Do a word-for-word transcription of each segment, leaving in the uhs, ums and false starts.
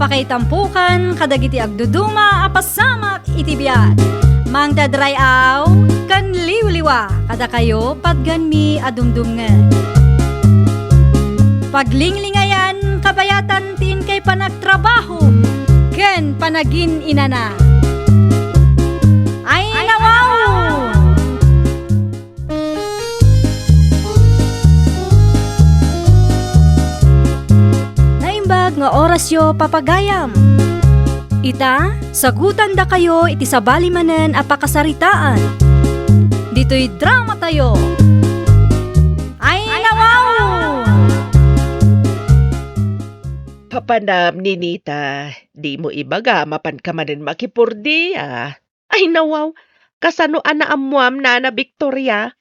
Pakaitampokan kadagiti agduduma a pasamak iti biag. Mangted ray-aw ken liwliwa kadakayo patganmi a dumdumngeg. Paglinglingayan kabayatan ti inkay panagtrabaho ken panagin-inana. Ay, nawaw! Naimbag nga orasyo, papagayam. Ita, sagutandakayo iti sabali manen a pakasaritaan. Ditoy dramatayo. Ay, nawaw! Papanam, Ninita, dimo ibaga, mapanka manen makipurdia. Ay, nawaw, kasano a naammuam, Nana Victoria?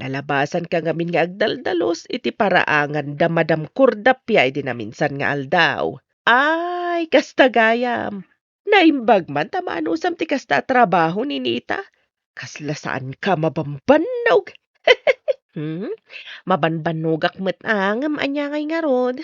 Nalabasanka ngamin nga agdaldalus iti paraangan da Madam Cordapia idi naminsan nga aldaw. Ay, kasta gayam. Naimbag man ta maanusam ti kasta a trabaho, Ninita. Kasla saanka mabambannog. Hmm? Mabanbannogak met a, ngem ania ngay ngarud?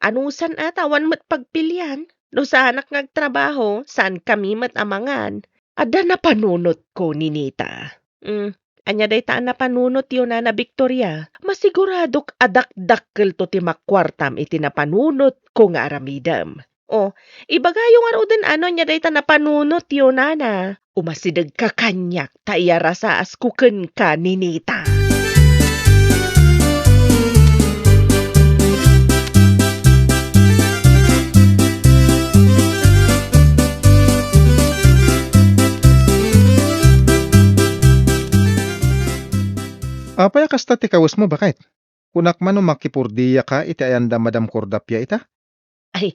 Anusan a ta awan met pagpilian? No saanak nga agtrabaho, saankami met a mangan. Adda napanunotko, Ninita. Mm, ania dayta a napanunotyo, Nana Victoria? Masiguradok a dakdakkelto ti makuartam iti napanunotko nga aramidem. O, ibagayo ngaruden a no ania dayta napanunotyo, Nana. Umasidegka kaniak ta iyarasaasko kenka, Ninita. Apay a kasta ti kawesmo, baket? Kunak man no makipurdiyaka iti ayan da Madam Cordapia ita? Ay,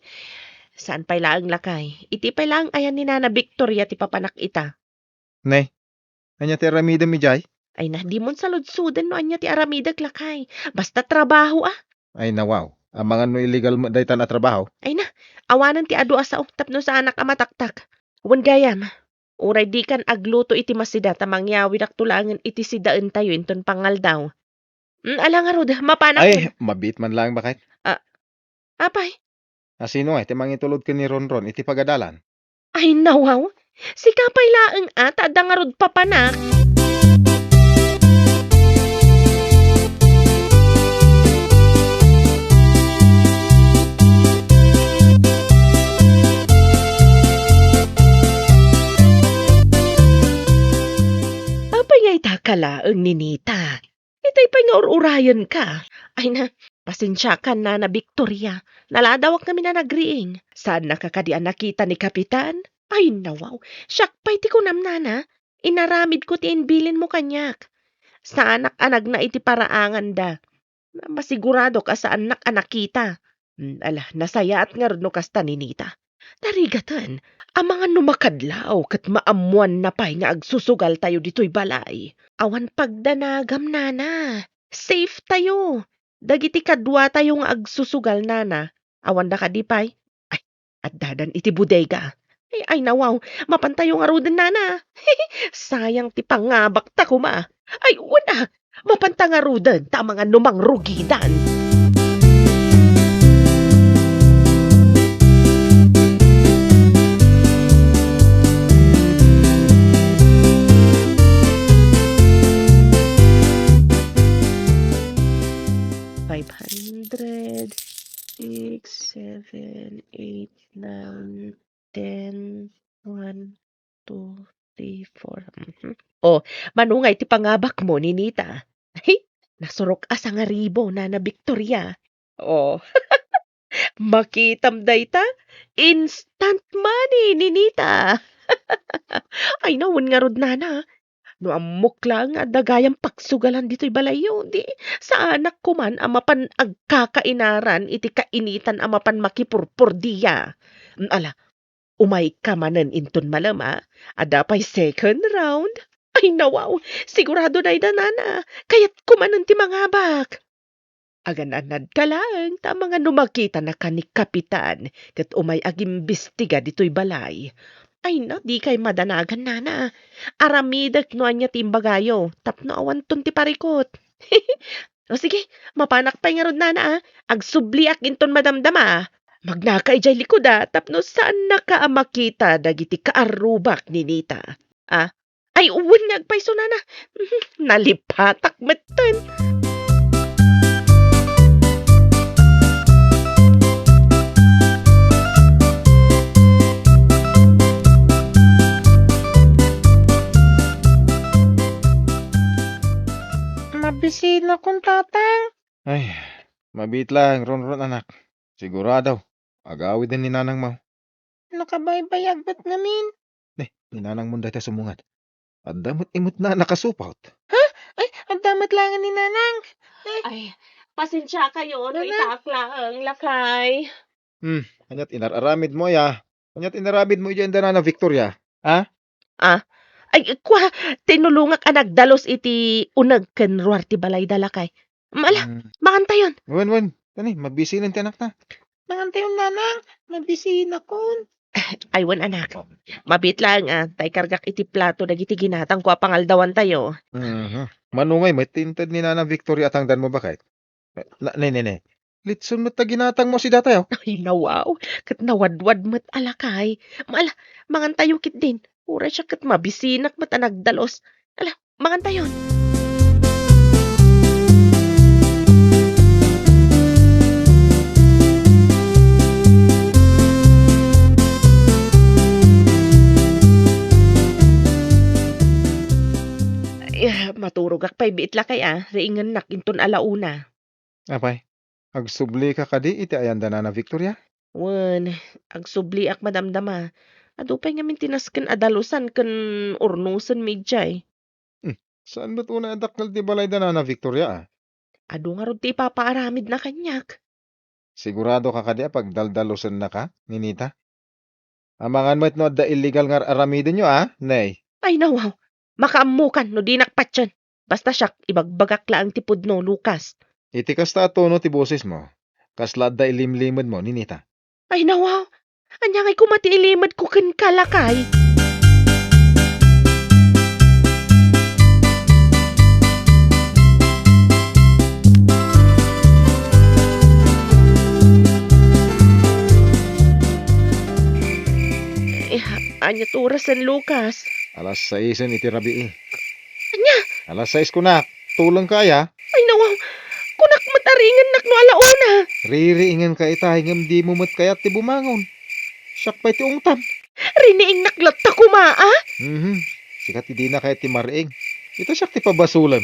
saan pay laeng, lakay. Iti pay laeng ayan ni Nana Victoria ti papanak ita. Ne, ania ti aramidem idiay? Ay na, dimon saludsoden no ania ti aramidek, lakay. Basta trabaho, a. Ay, nawaw. Amangan no illegal met daytan a trabaho? Ay na, awanen ti adu a sao tapno saanak a mataktak. Wen gayam, uray dikan agluto iti masida ta mangyawidakto laengen iti sidaentayo inton pangaldaw. Mm, ala ngarud, mapanak. Ay, mabiit man laeng, baket. A, apay? A, sino ngay ti mangitulod ken ni Ronron iti pagadalan? Ay, nawaw. Sika pay laeng a, ta adda ngarud papanak. Apay nga ita ka laeng, Ninita? Itay pay nga ur-urayenka. Ay na, pasensiakan, Nana Victoria. Naladawak ngamin a nagriing. Saannaka kadi a nakita ni Kapitan? Ay, nawaw. Siak pay ti kunam, Nana. Inaramidko ti imbilinmo kaniak. Saanak a nagna iti paraanganda. Masiguradok a saannak a nakita. Hmm, ala, nasayaat ngarud no kasta, Ninita. Tarigaten, amangan no makadlaw ket maammoanna pay nga agsusugaltayo ditoy balay. Awan pagdanagam, Nana. Safe tayo. Dagiti kaduatayo nga agsusugal, Nana, awanda kadi pay? Ay, addadan iti bodega. Ay, ay, nawaw, mapantayo ngaruden, Nana. Sayang ti pangabakta koma. Ay, wen a, mapanta ngaruden, ta amangan no mangrugidan. Five hundred, six, seven, eight, nine, ten, one, two, three, four. Mhm. O, mano ngay ti pangabakmo, Ninita? Ay, nasurok a sangaribu, Nana Victoria. O, makitam dayta? Instant money, Ninita. Ay, nawen ngarud, Nana. No ammok laeng nga adda gayam pagsugalan ditoy balayyo, di saanak koman a mapan agkakainaran iti kainitan a mapan makipurpurdia. Ala, umayka manen inton malem a. Adda pay second round. Ay, nawaw, sigurado dayta, Nana. Kayatko manen ti mangabak. Agan-anadka laeng ta amangan no makitanaka ni Kapitan ket umay agimbestiga ditoy balay. Ay na, dikay madanagan, Nana. Aramidek no ania ti imbagayo tapno awanton ti parikut. O sige, mapanak pay ngarud, Nana, a. Agsubliak inton madamdama. Magnaka idiay likuda tapno saannaka a makita dagiti kaarrubak ni Nita. Ah, ay, wen nga agpayso, nana. Nalipatak metten. Mabisina kun tatang. Ay, mabiit lang, Ronron, anak. Sigurado, agawiden ni nanangmo. Nakabaybayag met ngamin. Ne, ni nanangmo dayta sumungad. Adda met imut na nakasupot. Ha? Ay, adda met laeng ni nanang. Ay. Ay, pasensiakayo no Nanang. Itaak laeng, lakay. Hmm, aniat inar-aramidmo, aya? Aniat inaramidmo idiay anda nana Victoria? Ha? Ah? Ay, kua, tinulongak a nagdalus iti uneg ken ruar ti balayda, lakay. Mala, Hmm. mangantayon. Wen, wen. Tani, mabisinen ti anakna. Mangantayon, nanang. Mabisinakon. Ay, wen, anak. Mabiit laeng, ah, ta ikargak iti plato dagiti ginatangko a pangaldawantayo. Mhm. Mano ngay met ti inted ni Nana Victoria a tangdanmo, baket? Na, ne, ne, ne. Litson met ta ginatangmo si datayo. Ay, nawaw. Ket nawadwad met a lakay. Mala, mangantayo ketdin. Uray siak ket mabisinak met a nagdalus. Ala, mangantayon. Ay, maturogak pay biit lakay a, riingennak inton ala una. Apay, agsublika kadi iti ayanda Nana Victoria? Wen, agsubliak madamdama. Adu pay ngamin ti nasken a dalusan ken urnosenmi idiay. Hmm, saan met unay a dakkel ti balayda Nana Victoria, a? Adu ngarud ti ipapaaramidna kaniak. Siguradoka kadi a pagdaldalosennaka, Ninita? Amangan met no adda illegal nga ar-aramidenyo, a, Nay? Ay, nawaw. Makaammokan no dinak patien. Basta siak, ibagbagak laeng ti pudno, Lucas. Iti kasta a tono ti bosesmo, kasla adda ilimlimedmo, Ninita? Ay, nawaw. Ania ngay koma ti ilimedko kenka, lakay? Eh, ania ti orasen, Lucas? Alas saisen iti rabii. Ania? Alas sais kunak. Tulengka aya? Ay, nawaw. Kunak met a riingennak no ala una. Ririingenka itay ngem dimo met kayat ti bumangon. Siak pay ti ungtan. Riniingnak latta koma, a? Mhm. Sika ti dina kayat ti mariing. Ita siak ti pabasolem.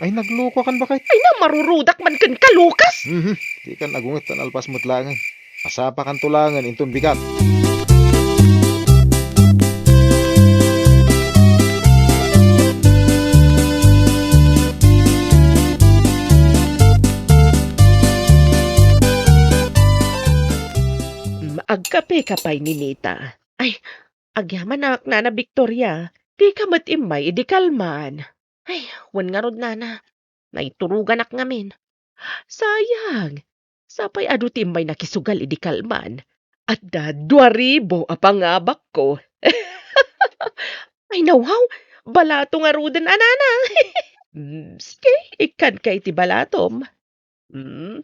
Ay, naglokokan, baket? Ay, na, marurudak man kenka, Lucas. Mhm. Dikan agunget ta nalpas met laengen. Masapakanto laengen inton bigat. Mm, agkapeka pay, Ninita. Ay, agyamanak, Nana Victoria. Dika met immay idi kalman. Ay, wen ngarud, Nana. Naituroganak ngamin. Sayang. Sapay adu ti immay nakisugal idi kalman. Adda dua ribu a pangabakko. Ay, nawaw. Balato ngaruden a, Nana. Mm, sige, ikkanka iti balatom. Mm.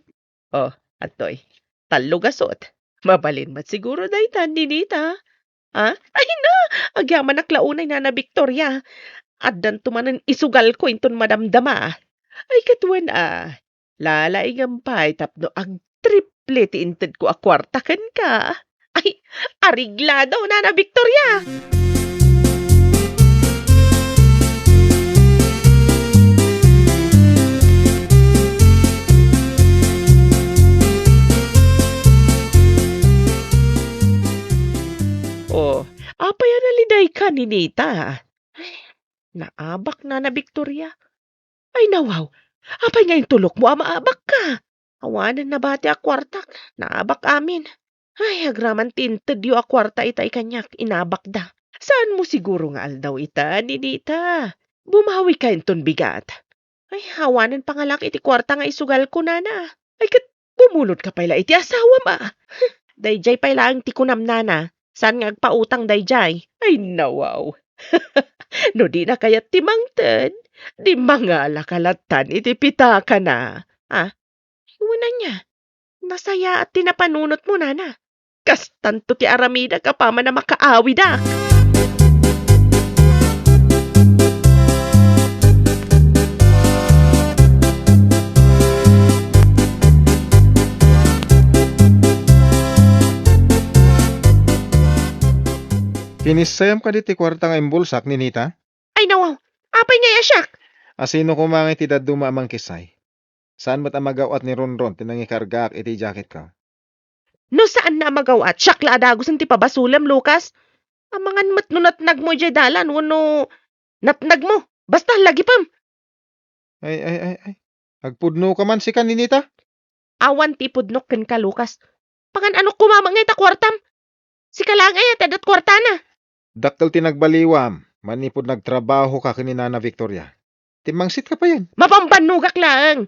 Oh, atoy. Tallo gasut. Mabalin met siguro dayta, Ninita. Ah? Ay na! Agyamanak la unay, Nana Victoria. Addanto manen isugalko inton madamdama. Ay, ket wen a. Lalaingem pay tapno agtriple ti intedko a kuarta kenka. Ay, areglado, Nana Victoria! Oh, apay a nalidayka, Ninita? Ay, naabak, Nana Victoria. Ay, nawaw. Apay nga intulokmo a maabakka? Awanen nabati a kuartak. Naabak amin. Ay, agraman ti intedyo a kuarta itay kaniak, inabakda. Saanmo siguro nga aldaw ita, Ninita? Bumawika inton bigat. Ay, awanen pangalak iti kuarta nga isugalko, Nana. Ay, ket bumulodka pay la iti asawam, a. Daydiay pay laeng ti kunam, Nana. Saan nga agpautang daydiay? Ay, nawaw. No dina kayat ti mangted, di mangalaka lattan iti pitakana. Ah, wen ania? Nasayaat ti napanunotmo, Nana. Kastanto ti aramidek apaman a makaawidak. Kinissayam kadi ti kuarta nga imbulsak ni Nita? Ay, nawaw. Apay ngay a siak? Asino koma ngay ti dadduma a mangkissay? Saan met a magaw-at ni Ronron ti nangikargaak iti jacketko? No saanna a magaw-at, siak la a dagusen ti pabasolem, Lucas. Amangan met no natnagmo idiay dalan wenno natnagmo. Basta, lagipem. Ay, ay, ay, ay. Agpudnoka man sika ni Nita? Awan ti ipudnok kenka, Lucas. Pangan-anok koma met ngay ta kuartam. Sika laeng aya ti adda ti kuartana. Dakkel ti nagbaliwam manipud nagtrabahoka ken ni Nana Victoria. Timmangsitka payen. Mabambannogak laeng.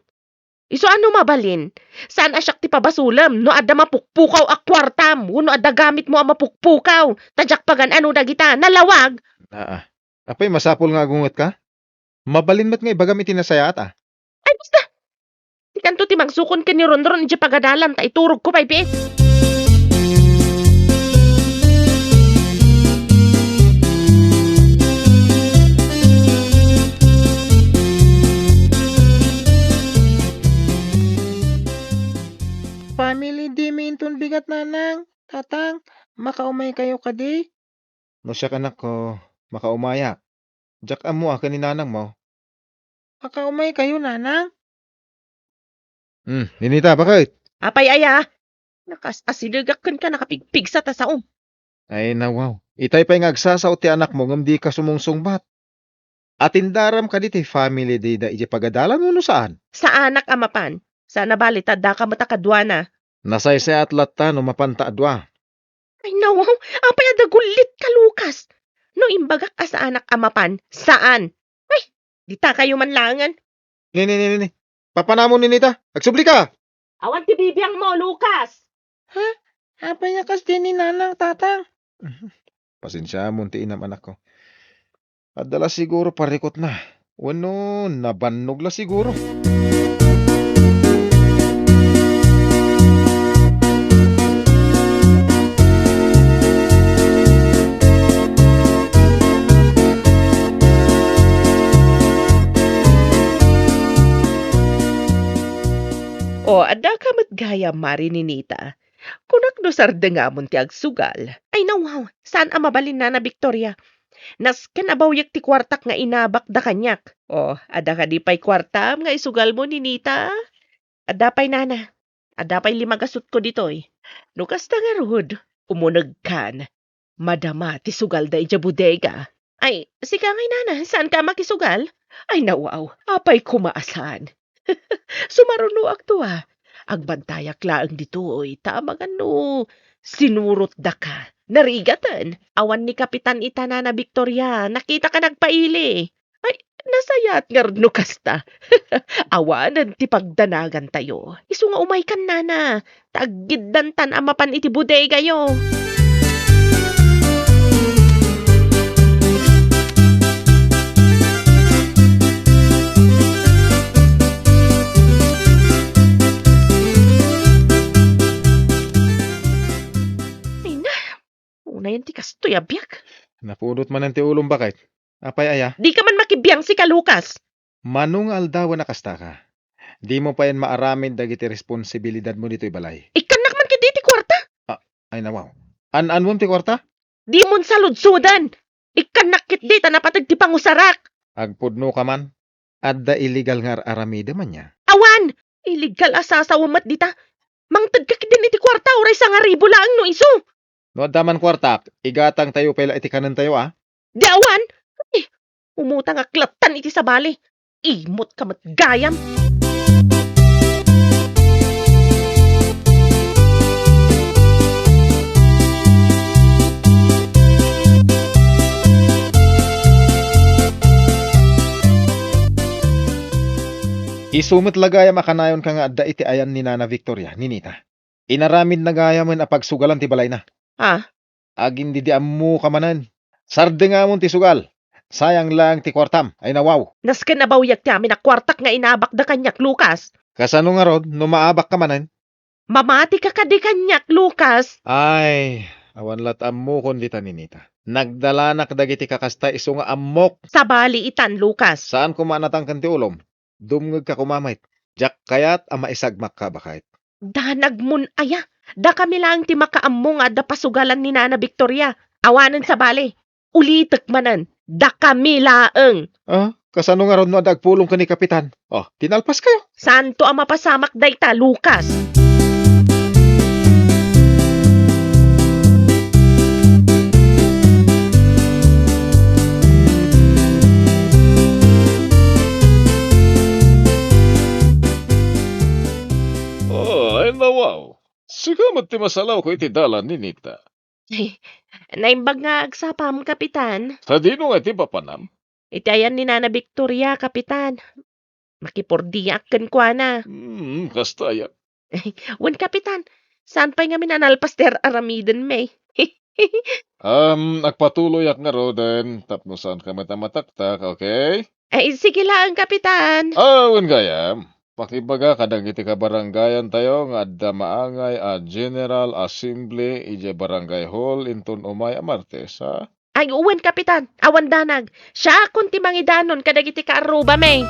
Isu a no mabalin, saan a siak ti pabasolem no adda mapukpukaw a kuartam wenno adda gamitmo a mapukpukaw, ta diak pagan-ano dagita. Nalawag! Aa. Apay, masapul nga agungetka? Mabalin met nga ibagam iti nasayaat, a. Ay, basta! Dikanto ti mangsukon ken ni Ronron idiay pagadalan ta iturogko pay biit. Family day mi inton bigat, Nanang, Tatang. Makaumay kayo kadi? No siak, anakko, makaumayak. Diak ammo a ken ni nanangmo. Makaumay kayo, nanang? Hmm, Ninita, baket? Apay aya? Nakas-asidegak kenka, nakapigpigsa ta saom. Ay, nawaw. Itay pay nga agsasao ti anakmo ngem dika sumungsungbat. Atendaram kadi ti family day da idiay pagadalan wenno saan? Saanak a mapan. Saan a bali ta addaka met a kaduana. Nasaysayaat latta no mapanta a dua. Ay, nawaw, apay a dagullitka, Lucas? No imbagak a saanak a mapan, saan? Ay, dita kayo man laengen. Ni, ni, ni, ni, ni. Papanamon, Ninita. Agsubli ka! Awan ti bibiangmo, Lucas! Ha? Apay a kas di ni nanang, tatang? Pasensiamon ti inam, anakko. Adda la siguro parikutna. Wenno, nabannog la siguro. O, addaka met gayam, Mari Ninita. Kunak no sardengamon ti agsugal. Ay, nawaw, saan a mabalin, Nana Victoria. Nasken a bawyek ti kuartak nga inabakda kaniak. O, adda kadi pay kuartam nga isugalmo, Ninita? Adda pay, Nana. Adda pay lima gasutko ditoy. No kasta ngarud, umunegkan. Madama ti sugalda idiay bodega. Ay, sika ngay, Nana, saanka a makisugal? Ay, nawaw, apay koma a saan? Sumarunoakto a. Agbantayak laeng ditoy, ta amangan no sinurotdaka. Narigaten, awan ni Kapitan ita, Nana Victoria, nakitaka nagpaili. Ay, nasayaat ngarud no kasta. Awanen ti pagdanagantayo. Isu nga umaykan, Nana, ta aggiddantan a mapan iti bodegayo. Ay na, unayen ti kastoy a biag. Napudot manen ti ulom, baket. Apay aya? Dika man makibiang, sika, Lucas. Mano nga aldawen a kastaka? Dimo payen maaramid dagiti responsibilidadmo ditoy balay. Ikkannak man ketdi ti kuarta. Ah, ay, nawaw. An-anmom ti kuarta? Dimon saludsoden. Ikkannak ketdi ta napateg ti pangusarak. Agpudnoka man. Adda illegal nga ar-aramidem ania? Awan! Illegal a sasao met dita. Mangtedka ketdin iti kuarta, uray sangaribu laeng no isu. No adda man kuartak, igatangtayo pay la iti kanentayo, a? Di awan! Eh, umutangak lattan iti sabali. Imutka met gayam. Isu met la gayam a kanayonka nga adda iti ayan ni Nana Victoria, Ninita. Inaramidna gayamen a pagsugalan ti balayna. Ah? Agin-didiammoka manen. Sardengamon ti sugal. Sayang laeng ti kuartam, ay nawaw. Nasken a bawyek ti amin a kuartak nga inabakda kaniak, Lucas. Kasano ngarud no maabakka manen? Mamatika kadi kaniak, Lucas? Ay, awan lat ammokon dita, Ninita. Nagdalanak dagiti kakasta isu nga ammok. Sabali itan, Lucas. Saan koma a natangken ti ulom? Dumngegka koma met. Diak kayat a maisagmakka, baket. Danagmon aya? Dakami laeng ti makaammo nga adda pasugalan ni Nana Victoria. Awanen sabali. Ulitek manen, dakami laeng. Ah, kasano ngarud no adda agpulong ken ni Kapitan? Oh, tinalpaskayo. Santo a mapasamak dayta, Lucas. Oh, ay, nawaw. Sika met ti masalawko iti dalan, Ninita. Naimbag nga agsapam, Kapitan. Sadino nga iti papanam? Iti ayan ni Nana Victoria, Kapitan. Makipordiak kenkuana. Hmm, kasta aya. Wen, Kapitan, saan pay ngamin a nalpas ti ar-aramiden, may? Um, agpatuloyak ngaruden, tapno saanka met a mataktak, okay? Ay, sige laeng, Kapitan. Ah, wen gayam. Pakibaga kadagiti kabarangayantayo nga adda maangay a General Assembly idiay Barangay Hall inton umay a Martes, ha? Ay, wen, Kapitan. Awan danag. Siakon ti mangidanon kadagiti kaarrubami.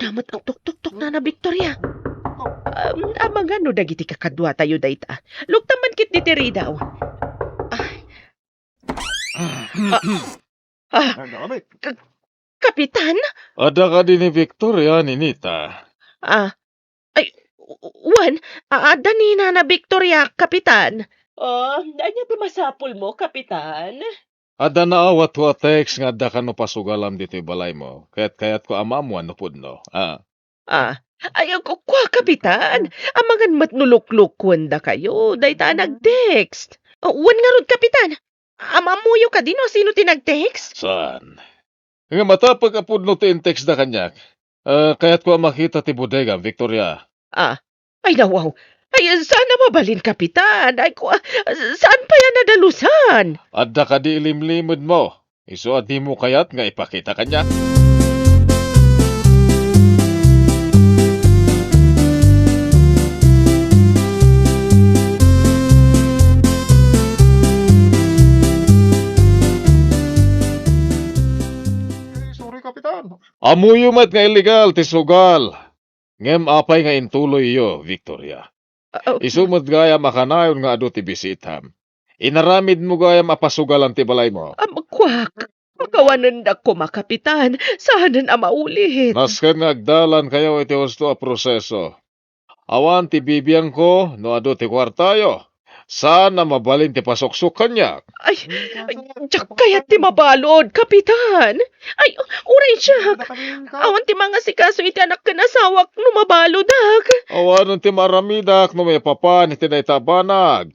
Damot ang tuktuktok, Nana Victoria. Um, amangan no dagiti kakaduatayo dayta. Luktam man ket diti ridaw. Ay. Ah, ah, ah, Ka-, Kapitan? Adda kadi ni Victoria, Ninita? Ah, ay, wen, a-, adda ni Nana Victoria, Kapitan. Oh, ania ti masapulmo, Kapitan? Adda naawatko a text nga adda kano pasugalam ditoy balaymo, ket kayatko a maammuan no pudno. Ah. Ah, ay, ku-, kua, Kapitan. Amangan met no luklukuendakayo, dayta a nag-text. Oh, wen ngarud, Kapitan. Am-ammoyo kadi no sino ti nag-text? Saan? Ngem atapek a pudno ti in-textda kaniak. Ah, kayatko a makita ti bodegam, Victoria. Ah, ay, nawaw. Ay, saan a mabalin, Kapitan? Ay, kua, saan pay a nadalusan? Adda kadi ilimlimedmo? Isu a dimo kayat nga ipakita kaniak? Sorry, Kapitan. Ammoyo met nga illegal ti sugal. Ngem apay nga intuloyyo, Victoria? Ah, ah, isu met gayam a kanayon nga adu ti bisitam. Inaramidmo gayam a pasugalan ti balaymo. Am, kuak, pakawanendak koma, Kapitan. Saanen a maulit. Nasken nga agdalankayo iti husto a proseso. Awan ti bibiangko no adu ti kuartayo. Saan a mabalin ti pasuksok kaniak. Ay, ay, diak kayat ti mabalud, Kapitan. Ay, uray siak. Awan ti mangasikaso iti anak ken asawak no mabaludak. Awanen ti maaramidak no maipapan iti dayta a banag.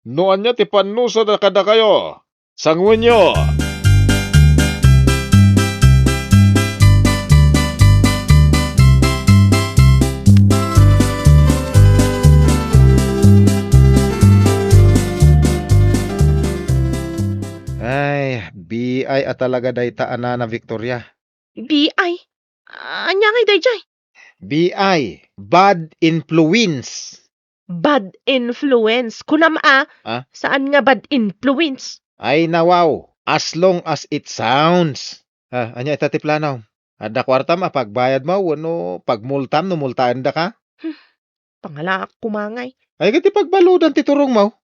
No ania ti pannusada kadakayo, sanguenyo. Ay, B I a talaga dayta a Nana Victoria. B I? Ania ngay daydiay? B I, bad influence. Bad influence. Kunam a, ah? Saan nga bad influence? Ay, nawaw. As long as it sounds. Ah, ania ita ti plano? Adda kuartam a pagbayadmo wenno pagmultam no multaendaka? Hmm. Pangalaak koma ngay. Ay, ket ti pagbaludan ti turongmo.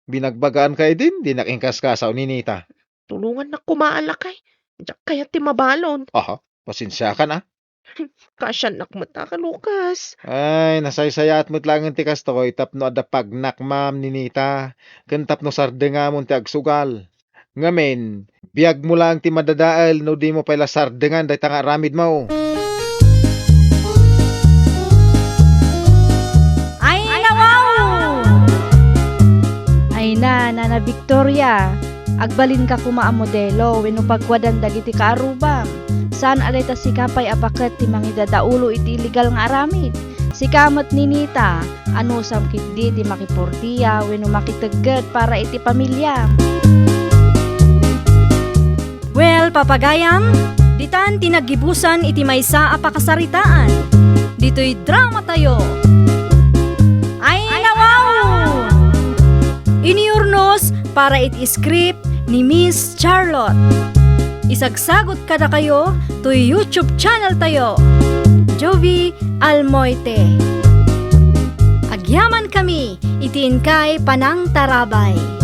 Binagbagaan ka idin, dinak inkaskasaw ni Nita. Tulongannak koma a lakay. Diak kayat ti mabalud. Aha, pasensiakan a. Kaasiannak met a, Lucas. Ay, nasaysayaat met laengen ti kastoy tapno adda pagnakmam ni Nita, ken tapno sardengamon ti agsugal. Ngamin, biagmo laeng ti madadael no dimo pay la sardengan dayta nga aramidmo. Ay, nawaw! Ay na, Nana Victoria, agbalinka koma a modelo wenno pagkuadan dagiti kaarrubam. Saan a dayta sika pay a baket ti mangidadaulo iti illegal nga aramid. Sika met, Ninita, anusam ketdi ti makipordia wenno makitegged para iti pamiliam? Well, papagayam, ditan ti naggibusan iti maysa a pakasaritaan. Ditoy dramatayo. Ay, nawaw! Inurnos para iti script ni Miss Charlotte. Isagsagut kadakayo toy YouTube channel tayo, Jovie Almoite. Agyaman kami iti inkay panangtarabay.